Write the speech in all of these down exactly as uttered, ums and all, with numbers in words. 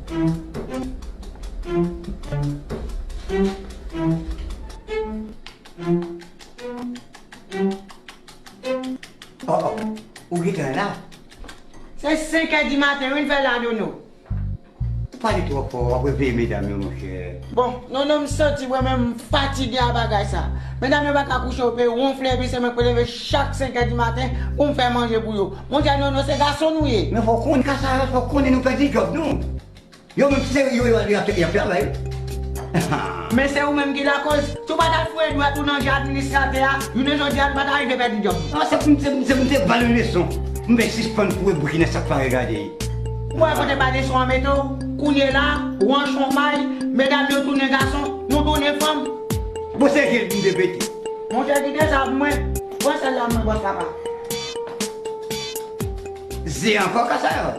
Oh, oh, ou gentan la? Se senk è di maten, wi, n fè la, Nono. Ou pale twò fò, w ap reveye medam yo, monchè. Bon, Nono, m santi mwen menm m fatige a bagay sa. Medam yo pa ka kouche, yo pe wonfle, epi se mwen k pou leve chak senk è di maten pou m fè manje pou yo. Monchè, Nono, se gason nou ye. Men fò w konnen, Kasa, fò w konnen nou pèdi djòb nou. Yo menm se yo, yo, yo ap, y ap travay. Men se ou menm ki lakoz. Si w pa t al foure dwèt ou nan je administratè a, jounen jodi a, nou pa ta rive pèdi djòb. Non, se pou m, se pou m, se pou m te ba l yon leson. M vle sispann foure bouch nan sa k pa regade. Ou wè kote ba leson an mete w? Kounye la, w an chonmay, medam yo tounen gason, nou tounen fanm. Bon, se je l pou m te pete. Monchè, kite sa pou mwen. Pran sèl la pou mwen, bòs papa. Ze ankò, Kasa yo.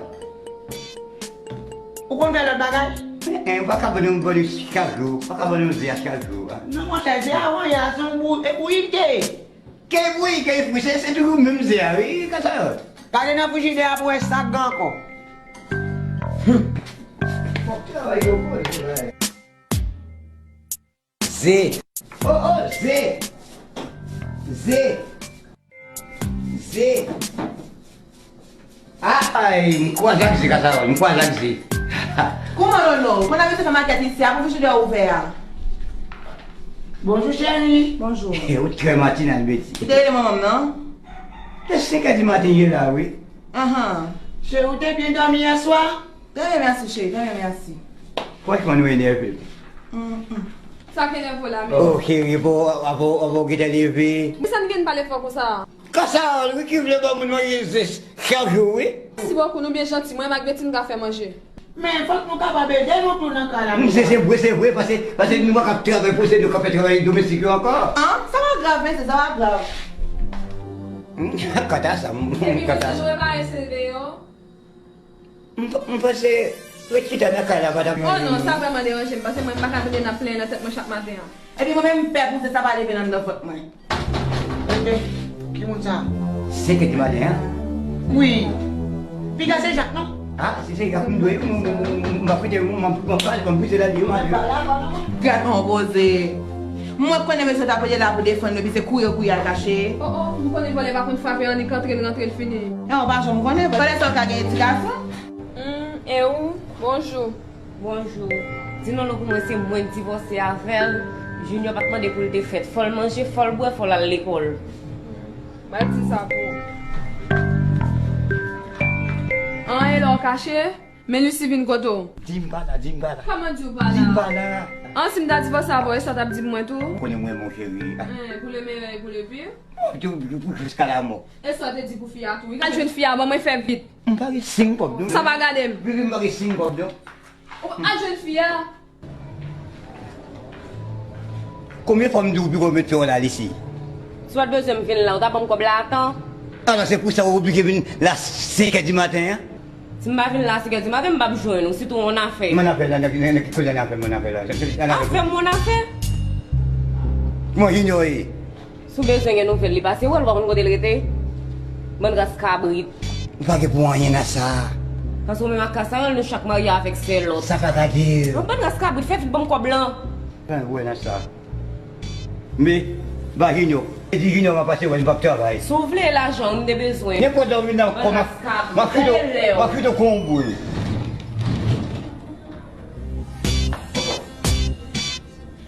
Ou konn fè lòt bagay? En, en, ou pa ka vann yon, vann yon chak jou, ou pa ka vann yon ze a chak jou, a. Non, monchè, ze a vann yè a se yon bou-, e bouyike. Ke bouyike, e fri, se, se toujou menm ze a, wi, Kasa. Gade nan frijidè a pou wè sa k gen ankò. Fòk travay yo, fòk travay. Ze. Oh, oh, ze. Ze. Ze. Ay, m kwaze ak ze, Kasa, m kwaze ak ze. Kouman, Nono? Ou konn abitye fè makèt isi a pou frijidè a ouvè a? Bonjou, cheri. Bonjou. Ou trè matinal, Betty. Ou te rele manman m, non? Te senk è di maten, ye la, wi. Anhan. Cheri, ou te byen dòmi yè swa? Trè byen, mèsi, cheri. Trè byen, mèsi. Franchman, nou enève m. Mm, mm. Sa k enève w la menm? Oh, cheri, bon, avan, avan w gentan leve. Men sa n gen pale fò konsa? Kasa, wi, ki vle ba moun manje ze chak jou, wi. Mèsi bokou, nou byen janti. Mwen menm ak Betty n ka fè manje. Men fòk nou kapab ede nou tou nan kay la. Mm, se, se vre, se vre, paske, paske nou pa kab travay pou se nou k ap fè travay domestik yo ankò. An, sa pa grav, mesye, sa pa grav. Mm, kanta sa, mm, kanta sa. Epi mesye, nou repare se deyò. M, m panse ret chita nan kay la pa t ap manje. Oh non, sa vrèman deranje m, paske mwen m pa ka tande n ap plenyen nan tèt mwen chak maten an. Epi mwen menm m pè pou ze sa pa leve nan anndan vant mwen. Enben, ki moun sa? Senk è di maten an? Wi. Piga se Jak, non? Ah, si se Jak m dwe, m, m, m, m ap kite, m, m, m ap pale, m ap pite la, m ap pale. Gad yon koze. Mwen konnen mesye t ap rete la pou defann nou, epi se kouri, kouri al kache. Oh, oh, m konnen vòlè pa konn frape annik antre l, rantre l fini. E w pa janm konnen, vòlè sa w ka gen edikasyon. Hmm, e ou? Bonjou. Bonjou. Di Nono pou mwen se mwen k divòse avè l. Junior pa t mande pou l te fèt. Fò l manje, fò l bwè, fò l al lekòl. M al di sa pou ou. An, e lè w kache? Men Lucy vin kote w. Di m pa la, di m pa la. Kòman di w pa la? Di m pa la. An, si m ta divòse avè w, e sa w t ap di pou mwen tou? Ou konnen mwen, mon chéri. Hein, pour le meilleur et pour le pire. Ou te, ou, ou, jiska lamò. E sa w te di pou fi a tou? Al jwenn fi a, ban mwen fè vit. M pa gen senk kòb, non. Sa pa gade m. Bebe, m pa gen senk kòb, non. Ou al jwenn fi a. Konbyen fwa m di w piko met fè w la, Lisi? Si w pa t bezwen m vin la, ou ta ban m kòb la a tan? Alò, se pou sa w oblije vin la senk è di maten an? Si m pa vin la senk è di maten, m p ap jwenn ou, sitou yon afè. Mon afè la, nan, nan, nan ki kote yon afè, mon afè la? Afè m, mon afè? Kòman Junior ye? Si w bezwen gen nouvèl li, pase wè l, ou pa konn kote l rete? Bann ras kabrit. Ou pa gen pou anyen nan sa. Paske ou menm ak Kasayòl, nou chak marye avèk sèlòt. Sa pa ka di. Yon bann ras kabrit, fè vit ban m kòb lan. Anyen wè nan sa. Men, ba Junior. E di Junior m ap pase wè l, m p ap travay. Si w vle lajan, m te bezwen. Nenpòt lè w vin nan kò, m ap, m ap fouto, m ap fouto kon yon boul.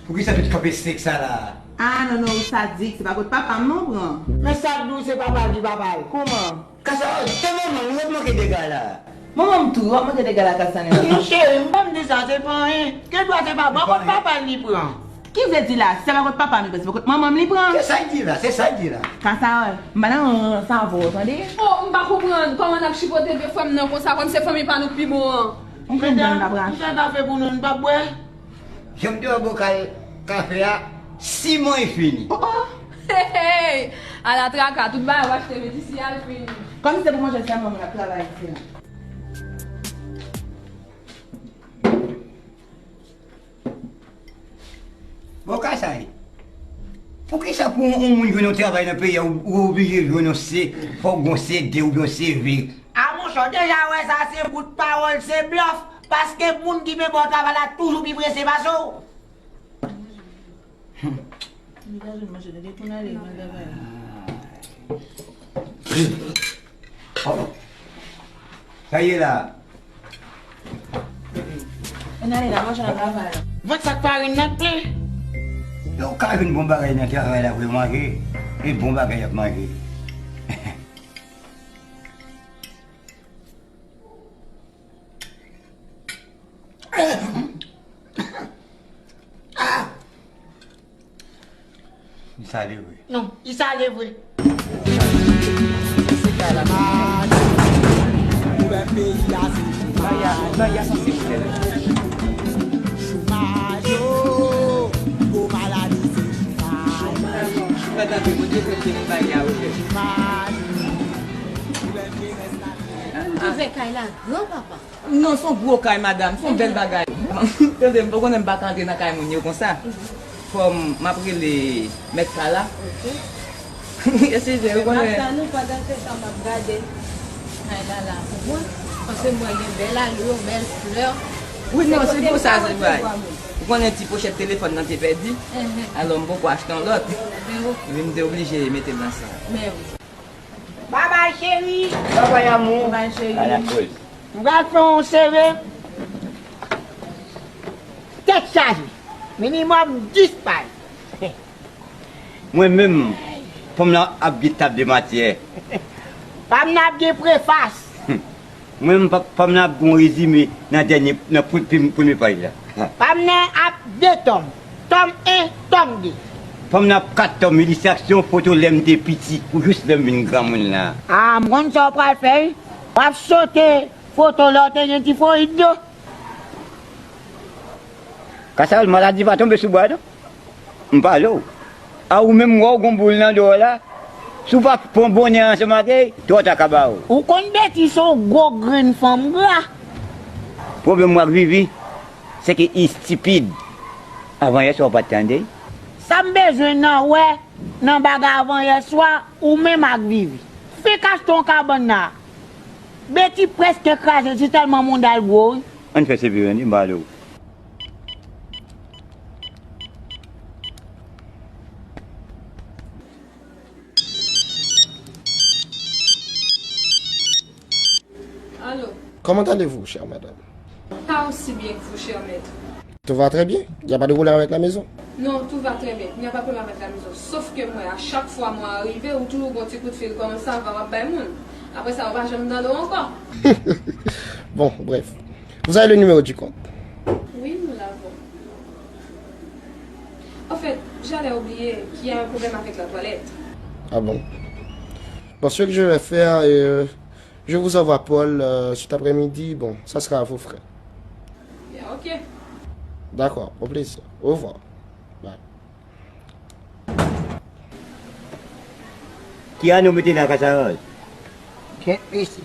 Poukisa tout kanpe sèk sa la? Ah, non, non, ou sadik, se pa kot papa m non pran. Men sa k di w se papa l ki papa l. Kòman? Kasa, se manman l, ou ap manke dega la. Manman m tou, w ap manke dega la, Kasa, non. Non, cheri, m pa m di sa, se pa anyen. Gen dwa se pa bò kot papa l li pran. Ki vle di la, si se pa kot papa m li pran, se pa kot manman m li pran. Se sa l di la, se sa l di la. Kasa, m pa nan rans avè w, tande? Oh, m pa konprann kòman n ap chipote de frè m nan konsa, kòm se fanmi pa nou k pi bon an. Ou konn nan n ap rache. Mesye, kafe pou nou, n p ap bwè? Jan m te wè bokal kafe a, siman li fini. Oh, oh. Hey, hey. Ala traka, tout bagay w achte vit isi a, l fini. Kòm se pou manje sèlman moun ap travay isi la. Bon, Kasay, poukisa pou yon moun jwenn yon travay nan peyi a, ou, ou oblije jwenn yon C, fò w gen yon C de oubyen yon C V? A monchè, w deja wè sa se bout pawòl, se blòf. Paske moun ki vle ba w travay la toujou pi prese pase w. Nou pa jwenn manje, nou te konn ale nan travay. Sa ye la? Ann ale la, manje nan travay la. Vant sa k farin nan plen. Yo ka jwenn bon bagay nan travay la pou yo manje. E bon bagay y ap manje. Li sale vre. Non, li sale vre. Chomaj, o, gwo maladi se chomaj. Chomaj, ouvè kay la gran, papa. Non, se yon gwo kay, madanm. Se yon bèl bagay. Tande, m pa konnen m pa ka antre nan kay moun yo konsa. Fò m, m ap rele mèt kay la. Eskize, ou konnen. M ap tann ou pandan se tan m ap gade kay la la pou mwen. Paske m wè gen bèl alo, bèl flè. Wi, non, se pou sa, se vre. Ou konnen ti pochèt telefòn nan te pèdi. Alò, m poko achte yon lòt. Epi m te oblije mete l nan sa. Babay cheri. Babay amou. Babay cheri. M pral fè yon sere. Tèt chaje. Minimòm dis paj. Mwen menm, fanm nan ap gen tab de matyè. Fanm nan ap gen prefas. Mwen menm, fanm nan ap gen yon rezime nan dènye, nan pre-, pre-, premye paj la. Fanm nan ap de tòm. Tòm en, tòm de. Fanm nan ap kat tòm, ilistraksyon, foto lè m te piti pou jis lè m vin granmoun la. A, m konn sa w pral fè, wi. W ap sote foto lè w te gen tifoyid do. Kasawòl, maladi pa tonbe sou bwa, non. M pale w. A ou menm, wè w gon boul nan do w la. Si w pa pran bonnè ansanm ak li, twò ta ka ba w. Ou konn Beti se yon gwo grenn fanm gra. Pwoblèm mwen ak Vivi, se ke li estipid. Avan yè swa w pa t tande l. Sa m bezwen nan wè nan bagay avan yè swa, ou menm ak Vivi. Fik achte yon kabann la. Beti prèske kraze, se tèlman mouda l gwo, wi. Ann fè severe, ann, m pale w. Allô? Comment allez-vous, chère madame? Pas aussi bien que vous, cher maître. Tout va très bien? Il n'y a pas de problème avec la maison? Non, tout va très bien. Il n'y a pas de problème avec la maison. Sauf que moi, à chaque fois, moi, arrivé, ou toujours bon petit coup de fil comme ça, va, va, bay moun. Après ça, ou va jamais dans l'eau encore. Bon, bref. Vous avez le numéro du compte? Oui, nous l'avons. En fait, j'allais oublier qu'il y a un problème avec la toilette. Ah bon? Bon, ce que je vais faire, euh, je vous envoie Paul, euh, cet après-midi. Bon, ça sera à vos frais. Bien, ok. D'accord, au plaisir. Au revoir. Bye. Ki anò w mete la, Kasawòl? Kèt mesye.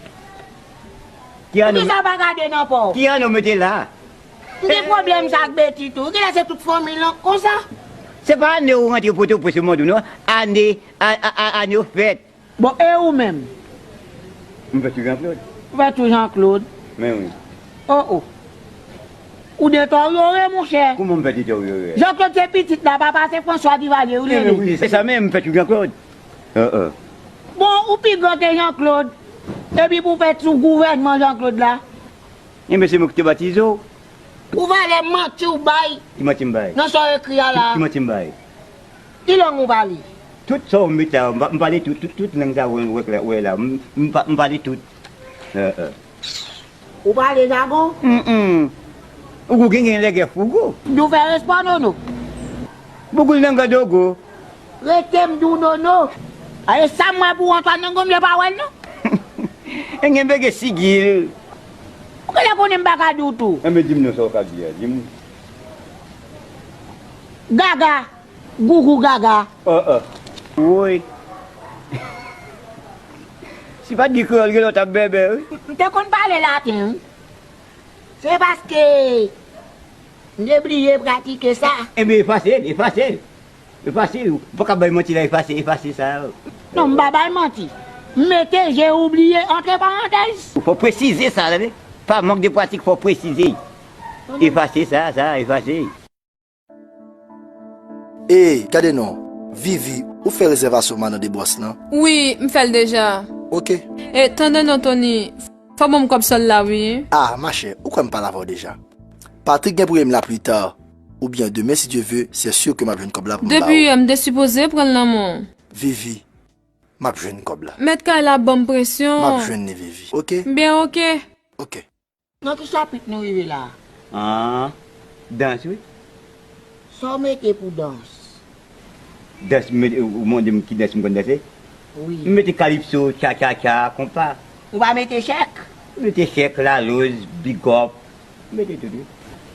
Ki anò... Poukisa w pa gade nan pa w? Ki anò w mete la? M gen pwoblèm sa ak Beti tou. Genlè se tout fanmi l lan konsa. Se pa ane ou rantre Pòtoprens, yo mande w non. Ane, a, a, a, ane w fèt. Bon, e ou menm? M fèt sou Jean Claude. Ou fèt sou Jean Claude? Men wi. O, o. Ou deteryore, monchè. Kouman m fè deteryore? Jean Claude se pitit la, papa se François Duvalier, ou rele. Wi, se sa menm, m fèt sou Jean Claude. Bon, ou pi gran ke Jean Claude. Epi pou w fèt sou gouvènman Jean Claude la. Enben, se mwen ki te batize w. Ou valè manti w bay. Ki manti m bay? Nan sa w ekri a la. Ki, ki manti m bay? Ki lang ou pale? Tout sa w mete la, m pa-, m pale tout, tout, tout lang sa w wè, wè, wè la. M, m pa-, m pale tout. Ou pale jagon? Mm, mm. Ou gen, gen lègè fougo. Nou fè respè, Nono. Bougoul nan grandogo. Rete m di w Nono. A, e sa m wè pou Antoine nan gonm, yo pa wè l non. E gen bege sigil. Ou genlè konnen m pa ka di w tou. Enben, di m non, sa w ka di a, di m. Gaga. Gougou gaga. Woy. Si pa t gen kreyòl, gen lè w t ap bèbè, wi. M te konn pale laten, wi. Se paske m te bliye pratike sa. Enben, efase l, efase l. Efase l. Ou pa ka bay manti la, efase, efase sa yo. Non, m pa bay manti. M mete j'ai oublié entre parenthèses. Ou fò presize sa, tande. Pa mank de pratik, fò w presize. Efase sa, sa, efase. Ey, gade non. Vivi, ou fè rezèvasyon Madan de Bòs lan? Wi, m fè l deja. Oke. E, tande non, Tony, fò w ban m kòb sòl la, wi. Ah, machè, ou kwè m pale avè w deja? Patrick gen pou ye m la pita, oubyen demen, si Dye ve, se si ke m ap jwenn kòb la pou m ba w. Depi yè, m te sipoze pran l nan men w. Vivi, m ap jwenn kòb la. Mèt kay la ap ban m presyon. M ap jwenn li, Vivi. Oke? Byen, oke. Oke. Nan ki chapit nou rive la a? Ah, dans, wi. Sa w mete pou dans? Dans, m mete, ou mande m ki dans m konn danse? Wi. M mete kalipso, tcha tcha tcha, konpa. Ou pa mete chèk? M mete chèk, laloz, bigòp. M mete tout, wi.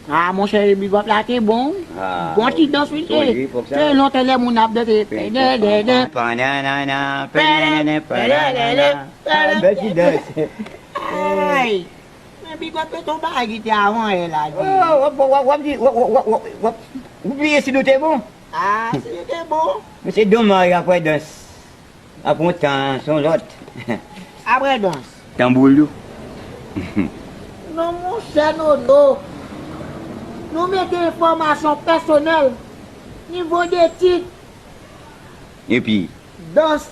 Ah, monchè, bigòp la te bon. Ah, bon ti dans, wi, te. Sonje epòk sa. Se lontan lè moun ap danse. Pèdèdèdè. Pananana, pananana, pananana. Bèl ti dans. Ay! Men bigòp yo te yon bagay ki te avan yè la, di. Oh, w ap, w ap, w ap di, w ap, w ap, w ap, w ap, w ap bliye si nou te bon. Ah, si nou te bon. Men se domaj, apre dans, apre yon tan, se yon lòt. Apre dans. Tanbou lou. Non, monchè Nono. Nou mete enfòmasyon pèsonèl, nivo de tit. Epi? Dans.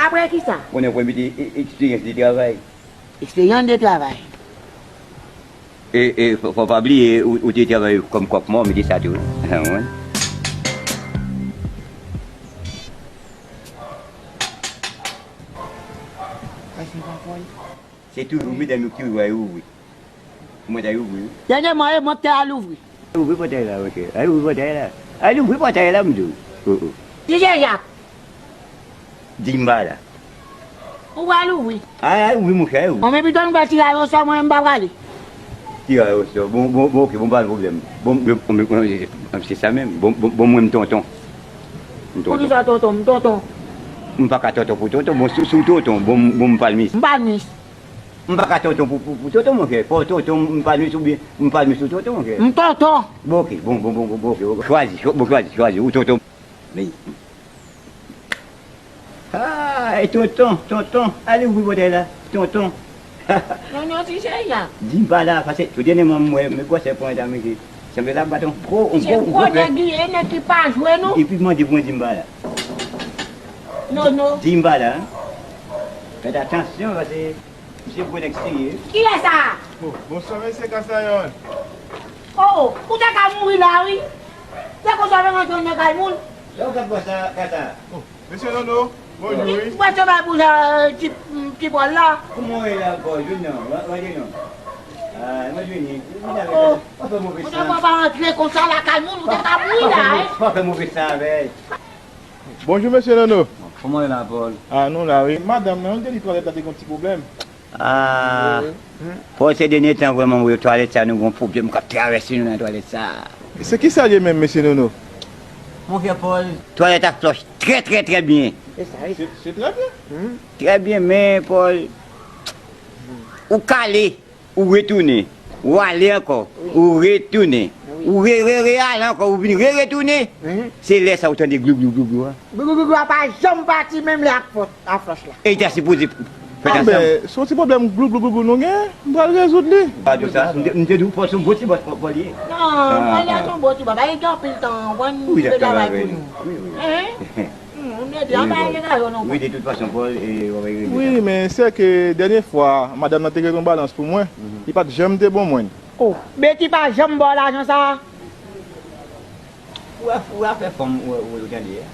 Apre kisa? Konnen w mete e-, eksperyans de travay. Eksperyans de travay. E, e, fò, fò pa bliye, ou, ou te travay kòm kòk mò, mete sa tou, wi. Ou konprann? Se toujou medam yo ki toujou al ouvri. Mwen t al ouvri, wi. Dènyèman, e mwen k te al ouvri. Al ouvri pòtay la, monchè. Al ouvri pòtay la. Al ouvri pòtay la, m di w. Oh, oh. Ti Jejak. Di m pa la. Ou pral ouvri? Al, al ouvri, monchè, al ouvri. Bon, men pito nou fè tiray osò, mwen menm m pa prale. Tiray osò. Bon, bon, bon, oke, bon, pa gen pwoblèm. Bon, bon, bon, bon, se sa menm. Bon, bon, bon, mwen, m tonton. M tonton. Poukisa tonton? M tonton. M pa ka tonton pou tonton. Bon, si, si w tonton, bon, m, bon, m palmis. M palmis. M pa ka tonton pou, pou, pou tonton, monchè. Fò tonton, m palmis oubyen m palmis ou tonton, monchè. M tonton. Bon, oke, bon, bon, bon, bon, bon, oke, oke. Chwazi, chwa-, bon, chwazi, chwazi, ou tonton. Men. Ah, e tonton, tonton, ale ouvri pòtay la, tonton. Non, non, ti Jejak. Di m pa la, paske tou dènyèman m wè, men gwosè ponyèt a misye. Sanble l ap bat yon gwo, yon gwo, yon gwo fè. Se gwo nèg li ye, nèg ki pa jwe nou. Epi mande pou mwen di m pa la. Non, non. Di m pa la, hein. Fèt atansyon, paske misye gwo nèg serye. Kiyès sa? Oh, bonswa, mesye Kasayòl. Oh, oh, ou te ka mouri la, wi. Se konsa w fè rantre nan kay moun? Lè w gad bò sa, Kasa. Oh, mesye Nono, bonjou, wi. Mwen te bay pou sa, ti, ti Pòl la. Kòman w ye la, Pòl? Vin non, rantre non. Ah, mwen vini. Vin avèk sa. Pa fè move san. Ou te pa rantre konsa lakay moun, ou te ka mouri la, hein. Pa fè move san avè l. Bonjou, mesye Nono. Kòman w ye la, Pòl? Ah, nou la, wi. Madanm nan, li te di twalèt la te gen yon ti pwoblèm. Ah, Pòl, se dènye tan, vrèman, wi, twalèt sa, nou gen yon pwoblèm k ap travèse nou nan twalèt sa. Se kisa l ye menm, mesye Nono? Monchè Pòl, twalèt ap flòch trè, trè, trè byen. Se, se trè byen. Trè byen, men, Pòl, ou kale. Ou retounen, ou ale ankò, ou retounen, ou re, re, re ale ankò, ou vin re, retounen. Se lè sa ou tande glou, glou, glou, glou a. Glou, glou, glou, glou a pa janm pati menm lè ak fòs, ak flòch la. E li ta sipoze fèt ansanm. Ah, men, se yon ti pwoblèm glou, glou, glou, glou nou gen, m pral rezoud li. Pa di w sa, m te, m te di w fò se yon bon ti bòs Pòl ye. Non, Pòl la se yon bon ti bòs, li gen anpil tan, w konprann, li travay pou nou. Wi, wi. Wi, wi. Wi, de tout fason, Pòl, e, w ap regle sa. Wi, men se ke dènye fwa, madanm nan te gen yon balans pou mwen, li pa t janm te bon mwen. Oh, Betty pa janm ba w lajan sa a? Ou a, ou a fè fanm, ou, ou, ou tande a.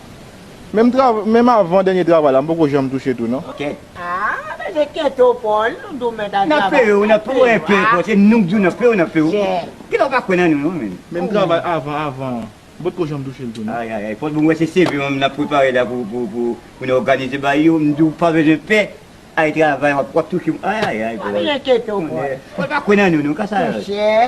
Menm trav-, menm avan dènye travay la, m poko janm touche tou, non. Ok. Ah, men se kento, Pòl, nou di w mèt al travay. N ap peye w, n ap peye w, se nou k di w n ap peye w, n ap peye w. Kilè w pa kwè nan nou, non, menm? Menm travay avan, avan. M potko janm touche l tou, non. Ay, ay, ay, Pòl, bon, mwen se C V m n ap prepare la pou, pou, pou, pou nou òganize bay yo. M di w pa bezwen pè. Ay, travay, w ap, w ap touche. Ay, ay, ay, Pòl. Pa vin enkyete w, Pòl. Pòl, pa kwè nan nou, non, ka sa. Monchè.